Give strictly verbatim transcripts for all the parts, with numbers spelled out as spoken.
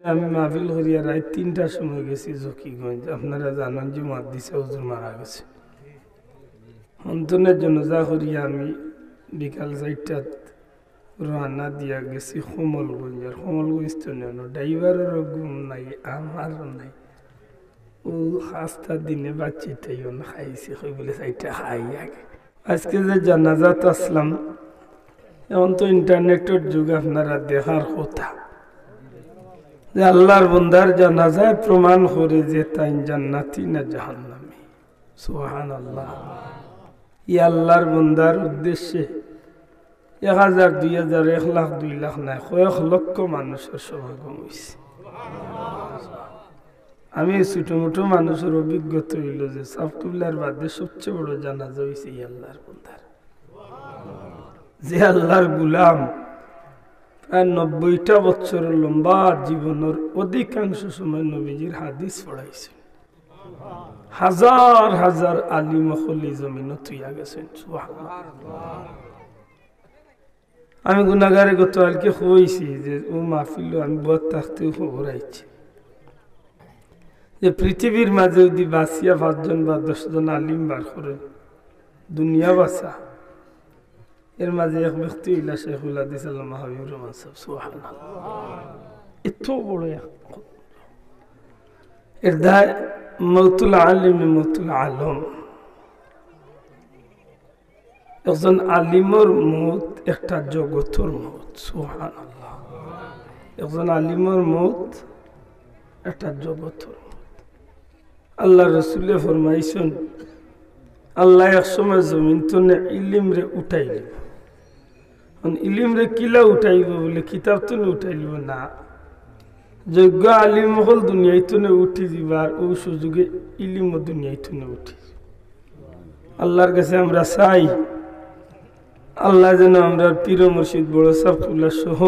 আমি মাহফিল করিয়া রাইত তিনটার সময় গেছি জকিগঞ্জ। আপনারা জানইন যে মুহাদ্দিস হুজুর মারা গেছে। অন্তনে জানাজা করিয়া আমি বিকাল চাইরটাত রওয়ানা দিয়া গেছি কমলগঞ্জ। আর কমলগঞ্জ তো নেন, ড্রাইভারেরও ঘুম নাই, আমারও নাই। ও হাস্তা দিনে বাচ্চিটাই অন খাইছি, কই বলে চাইরটা খাই আগে। আজকে যে জানাজাত আসলাম, এখন তো ইন্টারনেটর যুগ, আপনারা দেখার কথা যে আল্লাহর বন্দার জানাজায় প্রমাণ করে যে তাইন জান্নাতি না জাহান্নামী। সুবহানাল্লাহ। ই আল্লাহর বন্দার উদ্দেশ্যে এক হাজার, দুই হাজার, এক লাখ, দুই লাখ নায়, কয়েক লক্ষ মানুষর সমাগম অইছে। আমি ছোট মোটো মানুষর অভিজ্ঞতা অইলো যে সাব কিবলার বাদে সবচেয়ে বড় জানাজা অইছে ই আল্লাহর বন্দার। যে আল্লাহর গুলাম প্রায় নব্বইটা বছরর লম্বা জীবনর অধিকাংশ সময় নবীজির হাদিস পড়াইছে। হাজার হাজার আলিম অকল ই জমিনো থুইয়া গেছইন। সুবহানাল্লাহ। আমি গুনাগারে গতকালকে কইছি যে ও মাহফিলো আমি বওয়াত থাকতেউ খবর আইছে যে পৃথিবীর মাঝে যদি বাচিয়া পাঁচজন বা দশজন আলিম বার করে দুনিয়া বাচা, এর মাঝে এক ব্যক্তি অইলা শেখুল হাদিস আল্লামা হাবিবুর রহমান সাহেব। সুবহানাল্লাহ। এত বড় এক, এর দায় মউতুল আলিম মউতুল আলম। একজন আলিমর মউত একটা জগতর মউত। সুবহানাল্লাহ। একজন আলিমর মউত একটা জগতর মউত। আল্লাহর রসুলে ফরমাইছইন, আল্লায় এক সময় জমিন তনে ইলিমরে উঠাইলিবো। এখন ইলিমরে কিলা উঠাইবো বলে কিতাব তনে উঠাইলিবো না, যোগ্য আলিম অকল দুনিয়াইত তনে উঠি যিবা, আর ও সুযোগে ইলিমও দুনিয়াইত তনে উঠি যিবো। আল্লাহর কাছে আমরা চাই, আল্লায় যেন আমরার পীর মুর্শিদ বড় সাব কিবলা সহ,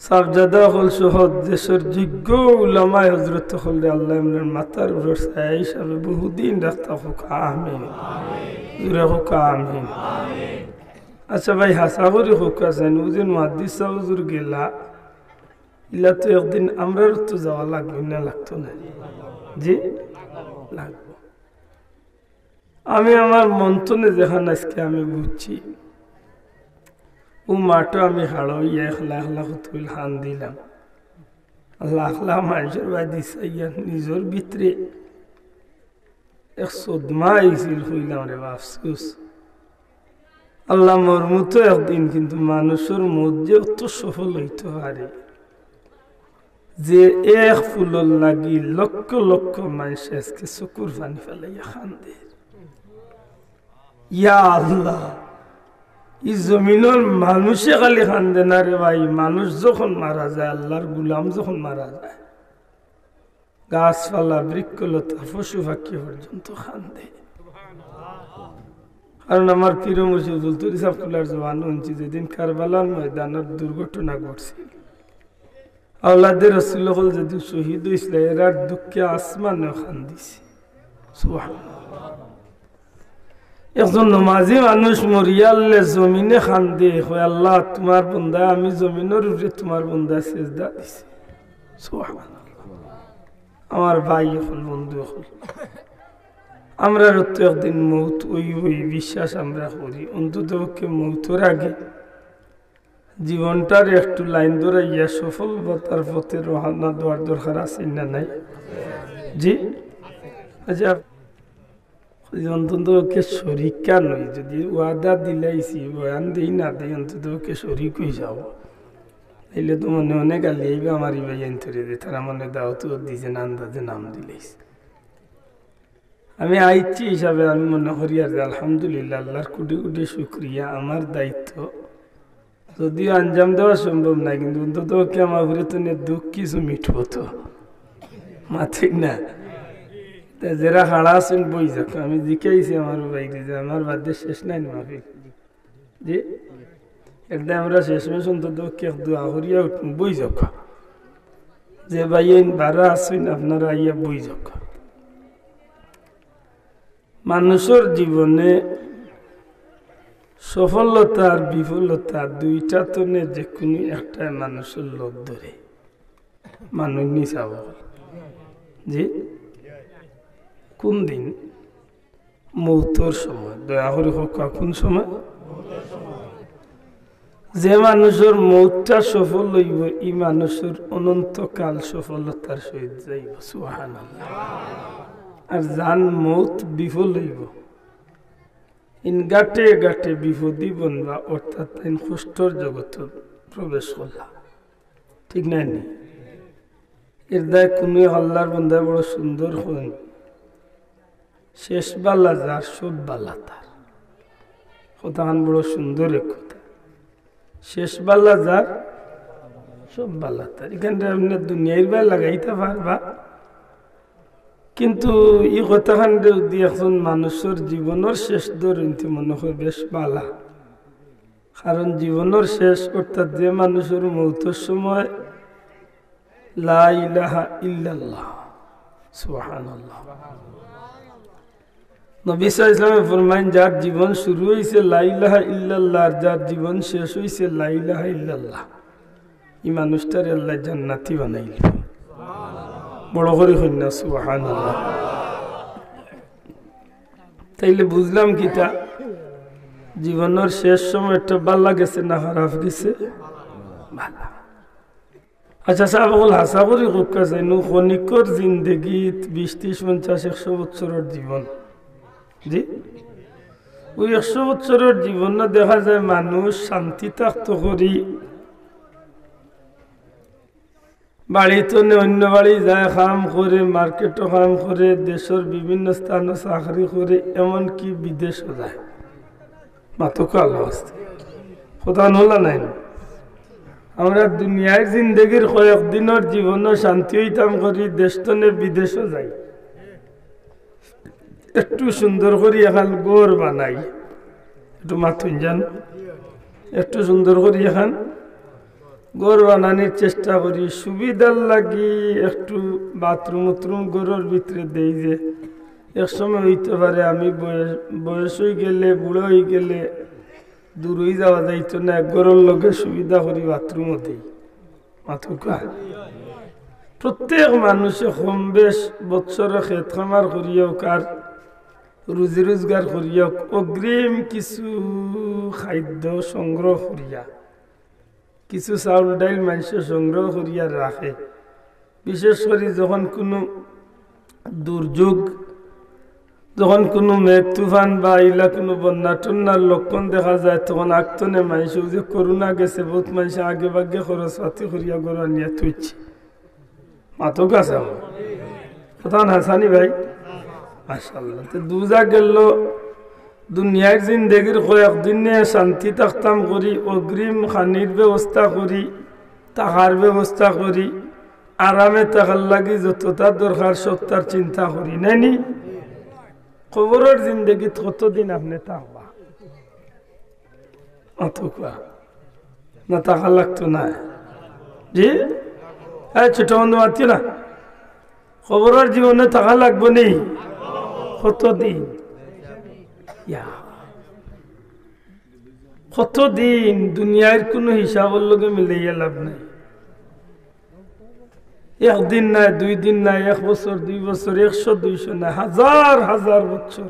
সাবজাদা অকল সহ দেশর যোগ্য উলামায়ে হজরত অকলরে আল্লায় আমরার মাথার উপর ছায়া হিসাবে বহুদিন রাখতা কউক্কা, আমিন। জোরে কউক্কা, আমিন। আচ্ছা ভাই, হাছা করি কউক্কা চাইন, ও যে মুহাদ্দিস সাব হুজুর গেলা, ইলা তো একদিন আমরারও তো যাওয়া লাগবো না, লাগতো না? জি, লাগবো। আমি আমার মন তনে যেখান আজকে আমি বুঝছি, ও মাঠো আমি খাড়া অইয়া একলা একলা কতগুইন কান্দিলাম। লাখ লাখ মানষর বায়দি চাইয়া নিজর ভিতরে এক সদমা আইছিল, কইলাম রে বা আফসোস। আল্লাহ, মোর মতো একদিন কিন্তু মানুষর মউত যে অত সফল অইতো পারে, যে এক ফুলর লাগি লক্ষ লক্ষ মানষে আজকে চকুর পানি ফালাইয়া কান্দে। ইয়া আল্লাহ, ই জমিনর মানষে খালি কান্দে না রে ভাই, মানুষ যখন মারা যায়, আল্লাহর গুলাম যখন মারা যায়, গাছপালা, বৃক্ষলতা, পশু পাখি পর্যন্ত কান্দে। কারণ আমার পীর মুর্শিদ ফুলতলি সাব কিবলার জওয়ান অইছি, যেদিন কারবালার ময়দানর দুর্ঘটনা ঘটছিল, আওলাদে রসুল অকল যেদিন শহীদ অইছিল, এরার দুঃখে আসমানেও কান্দিছে। সুবহানাল্লাহ। একজন নমাজি মানুষ মরিয়ালে জমিনে কান্দে, কয়, "আল্লাহ, তুমার বন্দায়, আমি জমিনর উপরে তুমার বন্দায় সেজদা দিছি।" সুবহানাল্লাহ। আমার ভাই অকল, বন্ধু অকল, আমরারও তো একদিন মউত অইবোউ, ই বিশ্বাস আমরা করি। অন্তত পক্ষে মউতর আগে জীবনটারে একটু লাইন ধরাইয়া সফলতার পথে রওয়ানা দেওয়ার দরকার আছে না নাই? জি? আচ্ছা, অন্তত পক্ষে শরিক কেন অই, যদি ওয়াদা দিলাইছি, বয়ান দেই না দেই, অন্তত পক্ষে শরিক অই যাও। তাইলে তো মনে মনে গালি আইবা আমার ই ভাইয়াইন্তরে যে তারা মনে দাওয়াত দিছে না, আন্দাজে নাম দিলাইছে। আমি আইছি হিসাবে আমি মনে করি আর যে আলহামদুলিল্লাহ, আল্লাহর কোটি কোটি শুকরিয়া, আমার দায়িত্ব যদিও আঞ্জাম দেওয়া সম্ভব নায়, কিন্তু অন্তত পক্ষে আমার উপরে তো নে দুঃখ কিছু মিটবো তো। মা ঠিক না? তে যেরা খাড়া আছইন বই যাউক্কা, আমি জিকাইছি আমার ভাইরে যে আমার বাদে শেষ নায় নি মাহফিল। জি? এরদায় আমরা শেষমেশ অন্তত পক্ষে এক দোয়া করিয়া উঠমু, বই যাউক্কা। যে ভাইয়াইন বারা আছইন আপনারা আইয়া বই যাউক্কা। মানুষর জীবনে সফলতা আর বিফলতা দুইটা তনে যেকুনু একটায় মানুষর লগ ধরে। মানুষ নি চাব? জি, কোন দিন? মৌতর সময়। দয়া করি কউক্কা, কোন সময়? যে মানুষর মৌতটা সফল অইব, ই মানুষর অনন্তকাল সফলতার সহিত যাইব। সুবহানাল্লাহ। আর যান মৌত বিফল অইব, ইন গাটে গাটে বিপদি বনবা, অর্থাৎ তাইন কষ্টর জগতো প্রবেশ করলা। ঠিক নায় নি? এর দায় কুনু আল্লাহর বন্দায় বড় সুন্দর কইন, "শেষ বালা যার, সব বালা তার।" কথাখান বড় সুন্দর এক কথা। "শেষ বালা যার, সব বালা তার।" ইখানরে আপনে দুনিয়ার বায় লাগাইতা পারবা, কিন্তু ই কথাখানরে যুদি একজন মানুষর জীবনর শেষ ধরইন তে মনে অয় বেশ বালা। কারণ জীবনর শেষ, অর্থাৎ যে মানুষর মৌতর সময় লা ইলাহা ইল্লাল্লাহ, সুবহানাল্লাহ। নবী সাল্লাল্লাহু আলাইহি ওয়াসাল্লামে ফরমাইন, "যার জীবন শুরু অইছে লা ইলাহা ইল্লাল্লাহ, আর যার জীবন শেষ অইছে লা ইলাহা ইল্লাল্লাহ, ই মানুষটারে আল্লায় জান্নাতি বানাইল।" বড় করি কইন না, সুবহানাল্লাহ। তাইলে বুঝলাম কিতা, জীবনর শেষ সময়টা বালা গেছে না খারাপ গেছে? বালা। আচ্ছা, সাব অকল হাছা করি কউক্কা চাইন, ক্ষণিকর জিন্দেগিত বিশ, ত্রিশ, পঞ্চাশ, একশো বছরর জীবন। জি? অউ একশো বছরর জীবনো দেখা যায় মানুষ শান্তি থাকতো করি, বাড়ি থনে অইন্য বাড়ি যায়, কাম করে, মার্কেটো কাম করে, দেশর বিভিন্ন স্থানো চাকরি করে, এমনকি বিদেশও যায়। মাতউক্কা আল্লাহ আস্তে। কথা হুনলা নায় নি? আমরা দুনিয়ার জিন্দেগির কয়েক দিনর জীবনো শান্তি অইতাম করি, দেশ থনে বিদেশও যাই। একটু সুন্দর করি এখান ঘর বানাই, একটু মাতইন জান, একটু সুন্দর করি এখান ঘর বানানির চেষ্টা করি, সুবিধার লাগি একটু বাথরুম উথরুম ঘরর ভিতরে দেই, যে এক সময় অইতো পারে আমি বয়স, বয়স অইগেলে, বুড়া অইগেলে দূর অই যাওয়া যাইতো না, এক ঘরর লগে সুবিধা করি বাথরুমও দেই। মাতউক্কা। প্রত্যেক মানুষে কম বেশ বছরে খেত খামার করিয়া অউক আর রুজি রোজগার করিয়া অউক, অগ্রিম কিছু খাদ্য সংগ্রহ করিয়া, কিছু চাউল ডাইল মানষে সংগ্রহ করিয়া রাখে। বিশেষ করি যখন কুনু দুর্যোগ, যখন কুনু মেঘ তুফান বা ইলা কুনু বন্যা টন্যার লক্ষণ দেখা যায়, তখন আগ থনে মানষে, অউ যে করোনা গেছে, বউত মানষে আগে ভাগে খরচ পাতি করিয়া ঘরো আনিয়া থইছে। মাতউক্কা চাইন। কথা হাছা নি ভাই? মাশাআল্লাহ। তে বুঝা গেল, দুনিয়ার জিন্দেগির কয়েক দিনে শান্তি থাকতাম করি, অগ্রিম খানির ব্যবস্থা করি, থাকার ব্যবস্থা করি, আরামে থাকার লাগি যততা দরকার সবতার চিন্তা করি, নায় নি? কবরর জিন্দেগিত কতদিন আপনে থাকবা? মাতউক্কা। না থাকা লাগতো না? জি? এই ছোট বন্ধু মাতিও না। কবরর জীবনে থাকা লাগবো নি? কতদিন? ইয়া। কতদিন? দুনিয়ার কুনু হিসাবর লগে মিলাইয়া লাভ নাই। একদিন নায়, দুই দিন নায়, এক বছর, দুই বছর, একশো, দুইশো নায়, হাজার হাজার বছর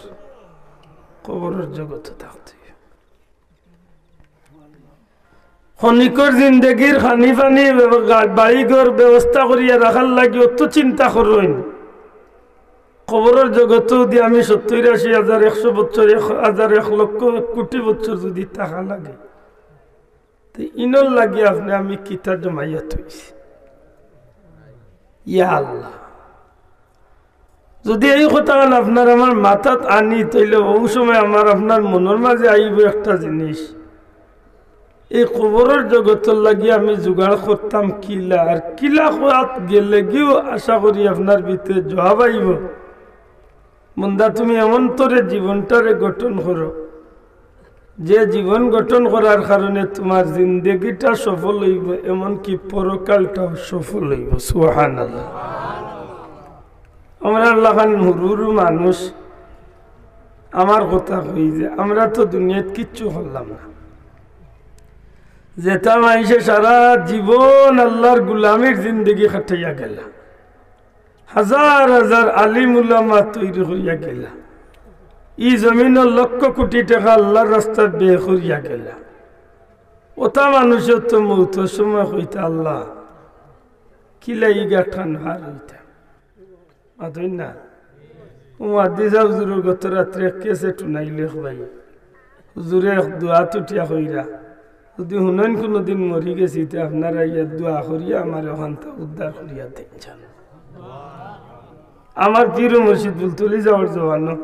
কবরর জগতো থাকতে অইবো। ক্ষণিকর জিন্দেগির খানি পানি, বাড়ি ঘর ব্যবস্থা করিয়া রাখার লাগি অত চিন্তা করইন। কবরর জগতো যুদি আমি সত্তইর আশি হাজার, একশো বছর, এক হাজার, এক লক্ষ, এক কোটি বছর যুদি থাকা লাগে, তে ইনর লাগি আপনে আমি কিতা জমাইয়া থইছি? ইয়া আল্লাহ, যুদি এই কথাখান আপনার আমার মাথাত আনি, তাইলে অউ সময় আমার আপনার মনর মাঝে আইবো একটা জিনিস, এই কবরর জগতর লাগি আমি জোগাড় করতাম কিলা, আর কিলা করাত গেলেগিও আশা করি আপনার ভিতরে জবাব আইবো। বন্দা, তুমি এমন তরে জীবনটারে গঠন করো, যে জীবন গঠন করার কারণে তুমার জিন্দেগিটা সফল অইবো, এমনকি পরকালটাও সফল অইবো। সুবহানাল্লাহ। আমরার লাখান হুরু হুরু মানুষ, আমার কথা কই যে আমরা তো দুনিয়াত কিচ্ছু করলাম না। যেটা মাইনষে সারা জীবন আল্লার গুলামির জিন্দেগি কাটাইয়া গেলা, হাজার হাজার আলিম উলামা তৈরি করিয়া গেলা, ই জমিনর লক্ষ কোটি টেকা আল্লার রাস্তাত ব্যয় করিয়া গেলা, অতা মানষে তো মউতর সময় কইতা, "আল্লা, কিলা ই গাটখান পার অইতাম?" মাতইন না। ও মুহাদ্দিস হুজুরর গত রাত্রে এক ক্যাসেট হুনাইলে এক ভাই। হুজুরে এক দোয়া তুটিয়া কইরা, "যুদি হুনইন কুনুদিন মরি গেছি, তে আপনারা ইয়া দোয়া করিয়া আমারে অখানতা উদ্ধার করিয়া দেইন।" আমার পীর মুর্শিদ ফুলতলি যাওয়ার জবানো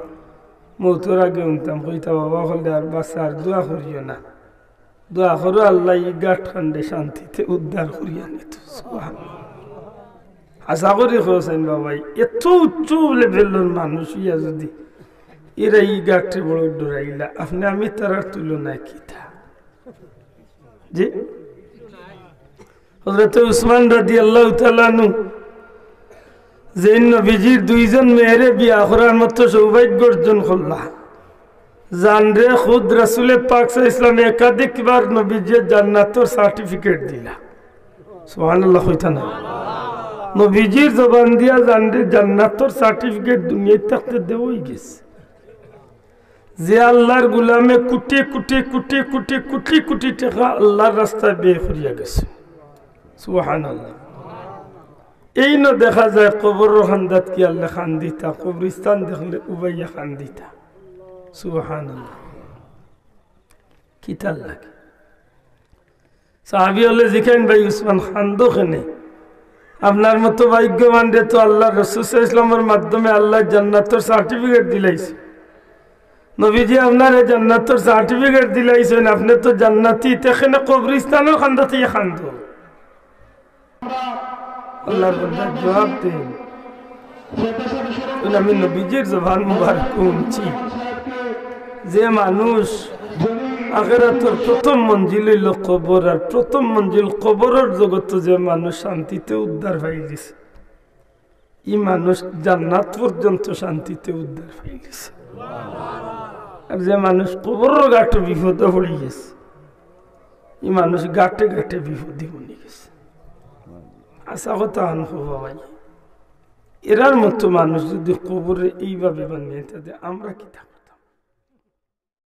মউতর আগে হুনতাম, কইতা, "বাবা অকলরে আর বাঁচার দোয়া করিও না।" দোয়া করো, আল্লায় ই গাটখানরে শান্তিতে উদ্ধার করিয়া নিতো। সুবহানাল্লাহ। আশা করি কওছাইন বাবাই, এত উচ্চ লেভেলর মানুষ অইয়া যুদি এরা ই গাটরে বড় ডরাইলা, আপনে আমি তারার তুলনায় কিতা? জি? হযরতে উসমান রাদিয়াল্লাহু তাআলা আনহু যেইন নবীজির দুইজন মেয়েরে বিয়া করার মতো সৌভাগ্য অর্জন করলা, জানরে খুদ রাসুলে পাক সাল্লাল্লাহু আলাইহি ওয়াসাল্লাম একাধিকবার নবীজির জান্নাতর সার্টিফিকেট দিলা। সুবহানাল্লাহ কইতা না? নবীজির জবান দিয়া জানরে জান্নাতর সার্টিফিকেট দুনিয়াত থাকতে দেওয়াই গেছে। যে আল্লার গুলামে কোটি কোটি কোটি কোটি কোটি কোটি টেকা আল্লার রাস্তায় ব্যয় করিয়া গেছে। সুবহানাল্লাহ। এইন দেখা যায় কবরর কান্দাত কিয়াল্লা কান্দিতা, কবরস্থান দেখলে উবাইয়া কান্দিতা। সুবহানাল্লাহ। কিতার লাগি? সাহাবী অকলে জিকাইন, "ভাই উসমান, কান্দো কেনে? আপনার মতো ভাগ্যবানরে তো আল্লার রাসুল সাল্লাল্লাহু আলাইহি ওয়াসাল্লামর মাধ্যমে আল্লায় জান্নাতর সার্টিফিকেট দিলাইছে। নবীজি আপনারে জান্নাতর সার্টিফিকেট দিলাইছইন, আপনে তো জান্নাতি, তে কেনে কবরস্থানর কান্দাত কান্দো?" আল্লার বন্দায় জবাব দেইন, "আমি নবীজির জবান মুবারক হুনছি, যে মানুষ আখেরাতর প্রথম মঞ্জিল অইলো কবর, আর প্রথম মঞ্জিল কবরর জগতো যে মানুষ শান্তিতে উদ্ধার পাইলিছে, ই মানুষ জান্নাত পর্যন্ত শান্তিতে উদ্ধার পাইলিছে। আর যে মানুষ কবরর গাটো বিপদো পড়ি গেছে, ই মানুষ গাটে গাটে বিপদি বনি গেছে।" আশা কথা আন হবা ভাই, এরার মতো মানুষ যুদি কবররে এইভাবে বানাইতা তে আমরা কিতা